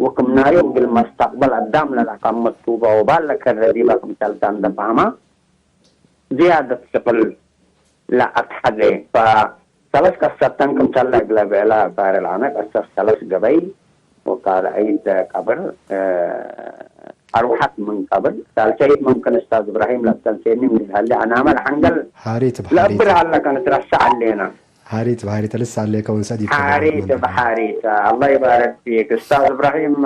ወክምናዩ እግል መስተቅበል አዳም ለለአቀምጥ ቱበ ወባል ለከረ ዲበ ክምሰል ታንደ ፋህማ፣ ዝያደት ሽቅል ለአትሐዜ። ፈሰለስ ቀሰተን ክምሰለ እግለ ብዕለ ባርል አነ ቀሰት ሰለስ ገበይ ወካልአይት ቀብር አርውሐት ምን ቀብር ሳልሰይት ምምክን እስታዝ እብራሂም ለብተንሴኒ ምን ሀለ አናመ ለሐንገል ሐሪት ለእብር ብሐሪት ሀለ ከንትረሰ ዐሌነ። ሐሪት ብሐሪት ልስ አሌከ ወንሰዲት ሐሪት ብሐሪት አላህ ይባረክ ፊክ እስታዝ እብራሂም።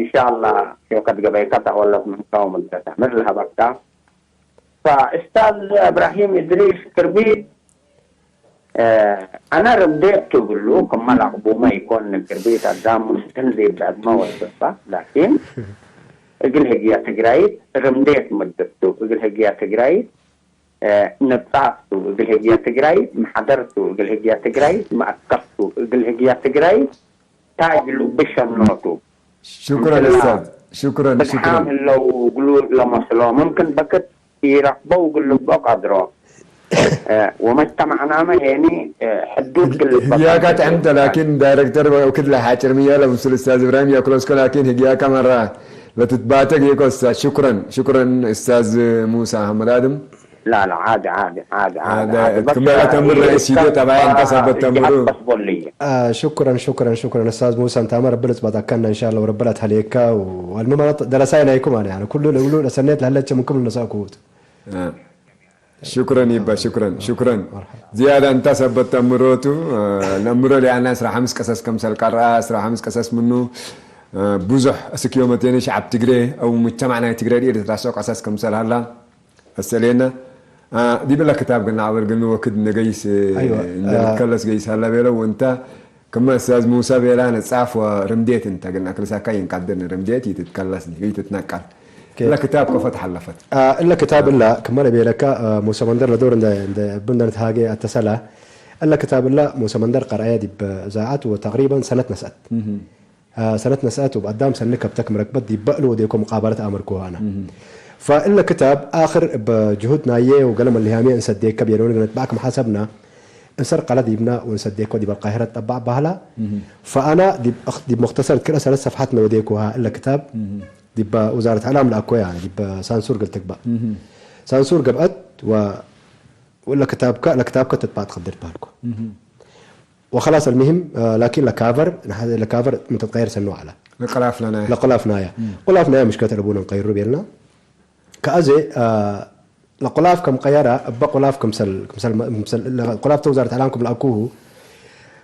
ኢንሻአላህ ሸውከት ገበይከ ተወለት ምንከ ወምንተ ተዕምር ለሀበካ። ፈእስታዝ እብራሂም እድሪስ ክርቢት፣ አነ ርምዴት ቱ እግሉ፣ ክመ ለአቅቡመ ኢኮን ክርቢት አዳም ሙስን ዲብ ዕድመ ወስፋ፣ ላኪን እግል ህግየ ትግራይት ርምዴት ምድር ቱ፣ እግል ህግየ ትግራይት ንጻፍ ቱ፣ እግል ህግየ ትግራይት መሐደር ቱ፣ እግል ህግየ ትግራይት መአከብ ቱ፣ እግል ህግየ ትግራይት ታጅ ሉብሸኖቱ ሽኩረን ምትላ እስታዝ ሽኩረን ብድሓም ሽኩረን ህለው እግሉ ለመስሎ ምምክን በክት ኢረክበው እግል ልቦ ቀድሮ ወመጅተማዕናመ ሄኒ ሕዱድ ግልበ ህግያካ ጥዕምተ ላኪን ዳይረክተር ክድለ ሓጭር ምያለ ምስል እስታዝ እብራሂም ያክሎስኮ ላኪን ህግያካ መራ ለትትባተግ የኮ እስታዝ ሽኩረን ሽኩረን እስታዝ ሙሳ አህመድ አድም لا لا عادي عادي عادي عادي هذا عادي بس كمالة تمر رئيس يدو طبعا انت سبت تمرو بس بولي آه شكرا شكرا شكرا استاذ موسى انت امر ربنا تبارك كنا ان شاء الله وربنا تهليكا والمهم انا درساي لايكم انا يعني كله لولو لسنيت لهلتش منكم النساء كوت آه. ሽኩረን ይባ ሽኩረን ሽኩረን ዝያዳ እንታ ሰበት ተምሮቱ ለምሮ ሊያና እስራ ሓምስ ቀሰስ ከምሰል ቀረአ እስራ ሓምስ ቀሰስ ምኑ ብዙሕ እስክ ዮመቴኒ ሸዓብ ትግሬ አው ሙጅተማዕ ናይ ትግሬ ዲር ትራሶ ቀሰስ ከምሰል ሃላ አሰሌና ዲብለ ክታብ ግን አበል ግን ወክድ ነገይስ أيوة. እንደልከለስ ገይስ ሃላ ቤለው ወንታ ክመ እስታዝ ሙሳ ቤላ ነጻፍ ወርምዴት እንተ ግን አክልሳካ ይንቃድር ርምዴት ይትትከለስ ይትትነቀል كيف؟ ለክታብ ከፈት ሓለፈት آه، إلا كتاب إلا كما نبي لك آه، موسى مندر لدور عند عند بندر تهاجي التسلا إلا كتاب إلا موسى مندر قرأي دي بزاعت وتقريبا سنة نسأت ሰነት ነስአት ወብአዳም ሰኒ ከብተክ ምረክበት ዲበ እሉ ወዴኮ ሙቃበለት አመርኩ አና። ፈእለ ክታብ አክር በጅሁድ ናየ ወገለ መልህያሜ እንሰዴከ ብየለውን ግነት ባዕክም ሐሰብና እንሰር ቃለ ዲብና ወንሰዴኮ ዲበ አልቃሂረ ጠባዕ ባህላ። ፈአና ዲብ እኽ-፣ ዲብ ሙክተሰር ክልኤ ሰለስ ሰፍሓት ነወዴኮሃ እለ ክታብ ዲበ ውዛረት ዕላም ለአኮ ያኒ ዲበ ሳንሱር ግል ትግባእ። ሳንሱር ገብአት ወ-፣ ወለ ክታብከ፣ ለክታብከ ተጥባዕ ትኸድር በሃልኮ። ወኸላስ አልሚሂም፣ እ፣ ላኪን ለካቨር፣ ለካቨር ምን ተትቀየር ሰኑ ዐላ። ለቀላፍ ለናያ። ለቆላፍ ናያ። ቆላፍ ናያ ምሽከተ ለቡነ ንቀይሩ ቤልና። ከአዜ፣ እ፣ ለቆላፍ ከም ቀየራ፣ እበ ቆላፍ ክምሰል፣ ክምሰል፣ ክምሰል፣ ለቆላፍ ተውዛር ተዕላም ክም ለአኩሁ፣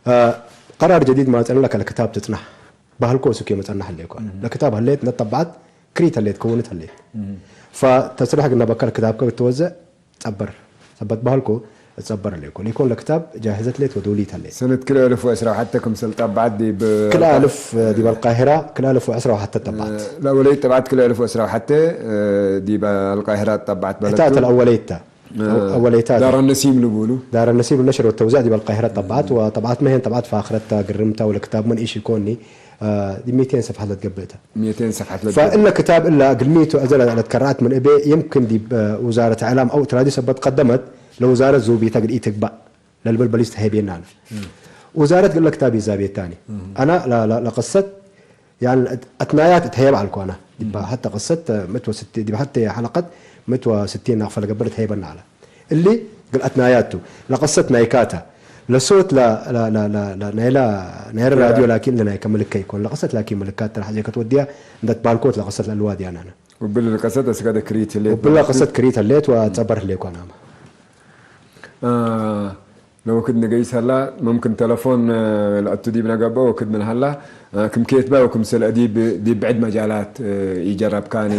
እ፣ ቀራር ጀዲድ ማጸን ለከ ለክታብ ትጽናሕ። ባህልኮ ስኬ መጸናሕ ለኮ። ለክታብ ህሌት ነጠባዓት ክሪት ህሌት፣ ከውንት ህሌት። ፈተስሪሕ ግና በከል ክታብከ ብትወዘ ጸበር። ሰበት ባህልኮ ጸበር ለኮ። ሊኮን ለክታብ ጃህዘት ሌት ወዶሊት ሌት። ሰነት ክልኤ አልፍ ወዕስራ ወሓተ ክምሰል ጠባዓት ዲብ ክልኤ አልፍ ዲብ አልቃሂራ፣ ክልኤ አልፍ ወዕስራ ወሓተ ጠባዓት። ላ ወለይት ጠባዓት ክልኤ አልፍ ወዕስራ ወሓተ ዲብ አልቃሂራ ጠባዓት በለቱ። እታ ተል አወለይታ። እ፣ አወለይታ ዳር ነሲም ልቡሉ። ዳር ነሲም ነሽር ወተውዛዕ ዲብ አልቃሂራ ጠባዓት፣ ወጠባዓት መሄን ጠባዓት ፋኽረታ ግርምታ ወለክታብ ምን ኢሽ ይኮኒ፣ እ፣ ዲብ ሚቴን ሰፍሓት ለትገብእታ። ሚቴን ሰፍሓት ለትገብእ። ፈእለ ክታብ እላ ግልሚቱ አዘለ ለትከረአት ምን እቤ የምክን ዲብ፣ እ፣ ውዛረት እዕላም አው ትራዲ ሰበት ቀደመት ለውዛረት ዙቢታ ግል ኢትግባእ ለልበል በሊስ ተሄቤና አነ። ውዛረት ግለ ክታብ ይዛቤታኒ። አና ለ-፣ ለ-፣ ለቅሰት ያን አት-፣ አትናያት እትሄብ አልኮ አና። ዲባ ሐተ ቅሰት ምእት ወስቲ-፣ ዲባ ሐተ ሐለቀት ምእት ወስቲን ናቅፈ ለገብር እትሄበና አለ። እሊ ግል አትናያቱ ለቅሰት ናይካታ ለሶት ለ-፣ ለ-፣ ለ-፣ ለ-፣ ለ-፣ ናይላ ናይረ ራዲዮ ላኪን ለናይ ከምልከ ይኮን ለቅሰት ላኪን ምልካት ተራሕ ዘይከት ወዲያ እንደት ባልኮት ለቅሰት ለልዋዲያ ናነ። ወብል ለቅሰት እስከ ደክሪት ሌት ወብል ለቅሰት ክሪት ሌት ወጸበር ሌኮ ናማ። አ፣ ለወክድ ንገይስ ሀላ፣ መምክን ተለፎን፣ አ፣ ለአቱ ዲብ ነገበ ወክድ ምን ሀላ፣ አ፣ ክም ኬትባ ወክም ሰልአ ዲብ፣ ዲብ ብዕድ መጃላት፣ አ፣ ይጀረብካኒ።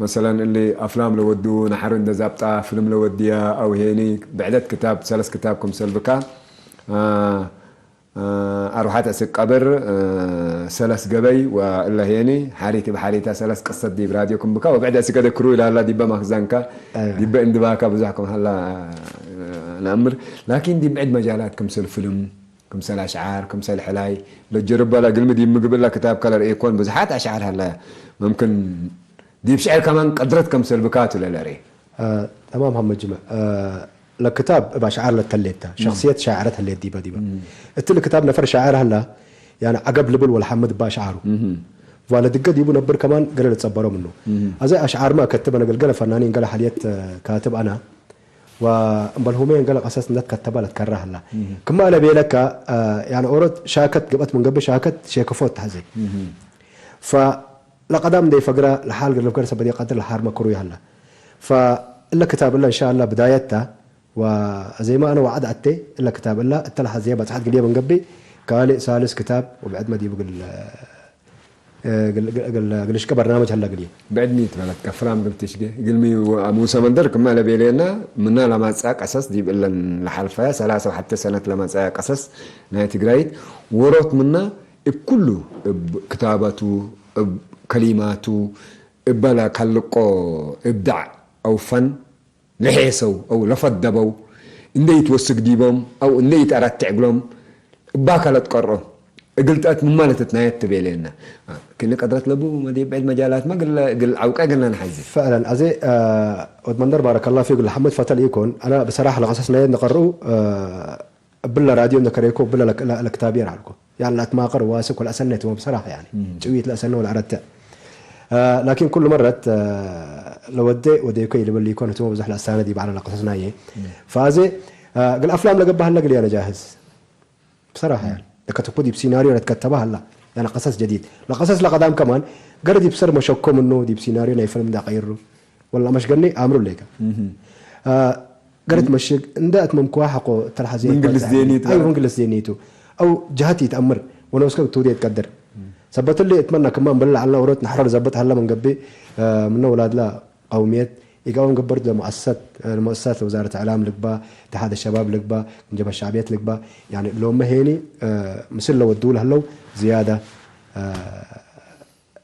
መሰለን እሊ አፍላም ለወዱ፣ ነሐር እንደ ዛብጣ፣ ፍልም ለወድያ፣ አው ሄኒ፣ ብዕደት ክታብ፣ ሰለስ ክታብ ክም ሰልብካ፣ አ፣ አ፣ አርባዕተ እስክ ቀብር፣ አ፣ ሰለስ ገበይ ወእለ ሄኒ፣ ሓሪት ብሓሪታ ሰለስ ቅሰት ዲብ ራድዮ ክም ብካ፣ ወብዕድ እስከ ደክሩ ኢላላ ዲበ ማክዛንካ፣ አይዋ። ዲበ እንድባካ ብዙሕ ከም ሀላ፣ አ፣ ነአምር። ላኪን ዲብ ብዕድ መጃላት ክምሰል ፍልም፣ ክምሰል አሽዓር፣ ክምሰል ሕላይ፣ ለጀርባላ ግልሚ ዲብ ምግብላ ክታብካ ለርኤኮን ብዙሓት አሽዓር ሀላ። መምክን ዲብ ሽዕር ከማን ቀድረት ክምሰል ብካቱ ለለርኤ። አ፣ ተማም ሐመድ ጅምዕ። አ፣ ለክታብ እብ አሽዓር ለተሌታ፣ ሸክስየት ሻዕረት ህሌት ዲበ ዲበ። እት ለክታብ ነፈር ሻዕር ሀላ፣ ያኒ ዐገብ ልብል ወለሐምድ እባ አሽዓሩ። ዋ ለድገ ዲቡ ነብር ከማን ገለ ልትጸበሮ ምኑ። አዘ አሽዓርመ አከትብ አነ ገልገለ ፈናኒን ገለ ሐልየት፣ አ፣ ካትብ አና። ወእምበልሁመ ገለ ቀሰስ እንደ ትከተበ ለትከረ ሀላ። ክማ ለቤለካ፣ አ፣ ያኒ ኦሮት ሻከት ገብአት ምን ገብእ ሻከት ሼክፎት ተሐዜ። ፈ ለቀዳም እንዴ ፈግረ ለሓል ገርለፍ ገርሰ በዲ ቀድር ለሓር መክሩ ይሃላ። ፈእለ ክታብ እለ እንሻአላ ብዳየታ ወአዜማ አነ ወዓድ አቴ እለ ክታብ እለ እተ ለሐዜ በጽሐት ግልየ በንገቢ ካልእ ሳልስ ክታብ ወብዕድ መዲቡ ግል፣ ግል፣ ግል፣ ግል፣ ግልሽቀ በርናመጅ ሀላ ግልየ። ብዕድሚ ትበለት ከፍራም ግል ትሽገ ግልሚ ሙሰ መንደር ክመ ለቤሌና ምና ለማጻ ቀሰስ ዲብ እለን ለሓልፈያ ሰላሳ ወሓተ ሰነት ለማጻያ ቀሰስ ናይ ትግራይት ወሮት ምና እብ ኩሉ፣ እብ ክታበቱ፣ እብ ከሊማቱ፣ እበ ለከልቆ እብዳዕ አው ፈን ለሔሰው አው ለፈደበው እንዴ ይትወስክ ዲቦም አው እንዴ ይትአረትዕ እግሎም እባከ ለትቀርኦ እግል ጠአት ምን ማለት እትናየት ትቤሌና። ክኒ ቀድረት ለቡ መዲብ ብዕድ መጃላትመ እግል፣ እግል ዐውቀ እግልና ነሐዜ። ፈዕለን፣ አዜ፣ አ፣ ወድ መንደር ባረከላሁ ፊክ ለሐምድ ፈተል ኢኮን፣ አና ብሰራሕ ለቀሰስ ናየት ንቀርኡ፣ አ፣ እብለ ራድዮ እንደ ከሬኮ እብለ ለክ-፣ ለ-፣ ለክታብየር አልኮ። ያን ለአትማቀር ዋስክ ወለአሰነት ወ ብሰራሕ ያኒ። ጭዊት ለአሰነ ወለአረትዕ። አ፣ ላኪን ኩሉ መረት፣ አ፣ ለወዴ ወዴኮ ይልብል ሊኮን ህትሞ ብዙሕ ለአሳነ ዲብ ዐለ ለቀሰስናየ። ፈአዜ፣ አ፣ ግል አፍላም ለገባህ ለግል ያነ ጃህዝ። ብሰራሕ ያኒ። ለከተኩ ዲብ ሲናርዮ ለትከተበ ሀላ። ያኒ ቀሰስ ጀዲድ። ለቀሰስ ለቀዳም ከማን ገረ ዲብ ሰር መሸኮ ምኑ ዲብ ሲናርዮ ናይ ፊልም እንዳ ቀይሩ። ወላ መሽገኒ አምሩ ሌከ። አ፣ ገረት መሽግ እንደ አትመምክዋ ሐቆ ተልሐዜ ምን ግልስ ይባል ዜኒቱ አይ፣ ምን ግልስ ዜኒቱ። አው ጀሃት ይትአምር ወነውስከ ትውዴ ይትቀድር። ሰበትሊ እትመና ክማ እንበል ዐልና ወሮት ነሕረ ዘብጥ ሀለ መንገቢ፣ አ፣ ምነ ወላድላ ቀውምየት ኢጋውን ገበርት ለሙአሰሰት፣ ለሙአሰሰት ለወዛረት እዕላም ልግባ፣ እትሓደ ሸባብ ልግባ፣ እንጀበ ሸዕብየት ልግባ፣ ያኒ ሎመ ሄኒ፣ አ፣ ምስል ለወድው ለህለው ዝያዳ፣ አ፣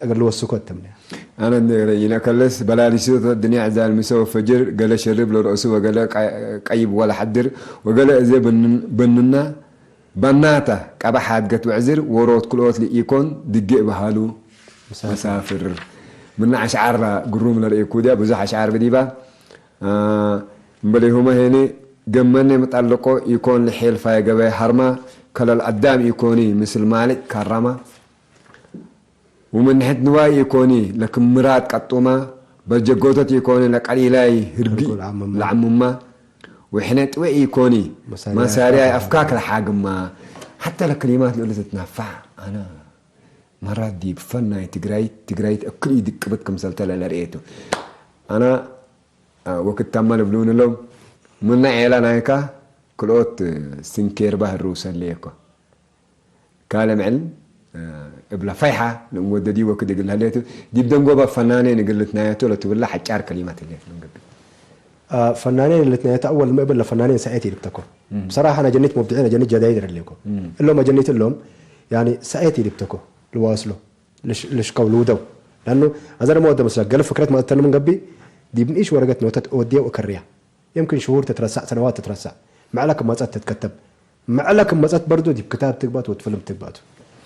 እግል ልወስኮ እትምነ። አነ እንደ ይነከልስ በላሊሱ ድንያ ዕዛል ምሰ ወፈጅር ገለ ሸርብ ለረእሱ ወገለ ቀ-፣ ቀይብ ወለ ሐድር ወገለ እዜ ብን-፣ ብንና ባናታ ቀባሕ ኣድገት ውዕዝር ወሮት ክልኦት ልኢኮን ድጌ በሃሉ መሳፍር። ምና ኣሽዓር ግሩም ለርእየኩ ዲያ ብዙሕ ኣሽዓር ብዲባ እምበለይሁመ ሄኒ ገመኔ ምጣልቆ ኢኮን ልሔልፋ የገበ ሃርማ ከለል ኣዳም ኢኮኒ ምስል ማልእ ካራማ ውምንሕት ንዋይ ኢኮኒ ለክምራት ቀጡማ በጀጎተት ኢኮኒ ለቀሊላይ ህርቢ ለዓምማ ወሕነ ጥወ ኢኮኒ ማሳሪያ ኣፍካ ክልሓግማ ሓታ ለክሊማት ልእሉ ትትናፋዕ ኣነ መራት ዲብ ፈናይ ትግራይት ትግራይት እክል ድቅብት ክምሰልተ ለለርእየቱ ኣና ወክታማ ልብልውን ሎም ምና ዔላ ናይካ ክልኦት ስንኬር ባህር ርውሰለየኮ ካለ ምዕል እብላ ፋይሓ ንእም ወደዲ ወክድ እግል ህለየቱ ዲብ ደንጎባ ፈናኔ ንግልት ናየቶ ለትብላ ሓጫር ከሊማት ህለየት ልንግብ ፈናኔን ልትናየት ኣወል ምእብል ለፈናኔን ሰኤት ይልብተኮ ብሰራሓ ነጀኒት ሙብድዒ ነጀኒት ጀዳይድ ረሌኮ እሎም ኣጀኒት እሎም ያኒ ሰኤት ይልብተኮ ልዋስሎ ልሽከው ልውደው ለኑ ኣዘ ደሞ ወደ መስላ ገለ ፍክረት መጠተን ምን ገቢ ዲብ ንኢሽ ወረገት ኖተት ኦዲየው እከርያ يمكن شهور تترسع سنوات تترسع معلك ما تتكتب معلك ما تبردو دي بكتاب تقبط وتفلم تقبط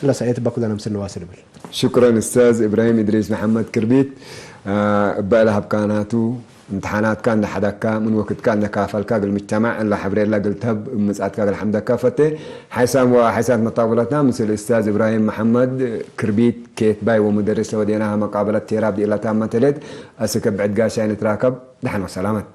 إلا ساعات باكو أنا مسن واصل بال شكرا استاذ ابراهيم ادريس محمد كربيت እባ ለሃብካ ናቱ እምትሓናትካ እንዳሓዳካ ምን ወክትካ እንዳካፈልካ ግል ምጅተማዕ እላ ሕብሬላ ግል ተብ ምጽኣትካ ግል ሓምደካ ፈቴ ሓይሳም ወሓይሳት መጣብለትና ምስል እስታዝ እብራሂም መሓመድ ክርቢት ኬት ባይ ወሙደርስ ለወዴናሃ መቃበለት ቴራብ ዲእላታ መተሌት ኣስከ ብዕድ ጋሻይ ንትራከብ ዳሕን ወሰላመት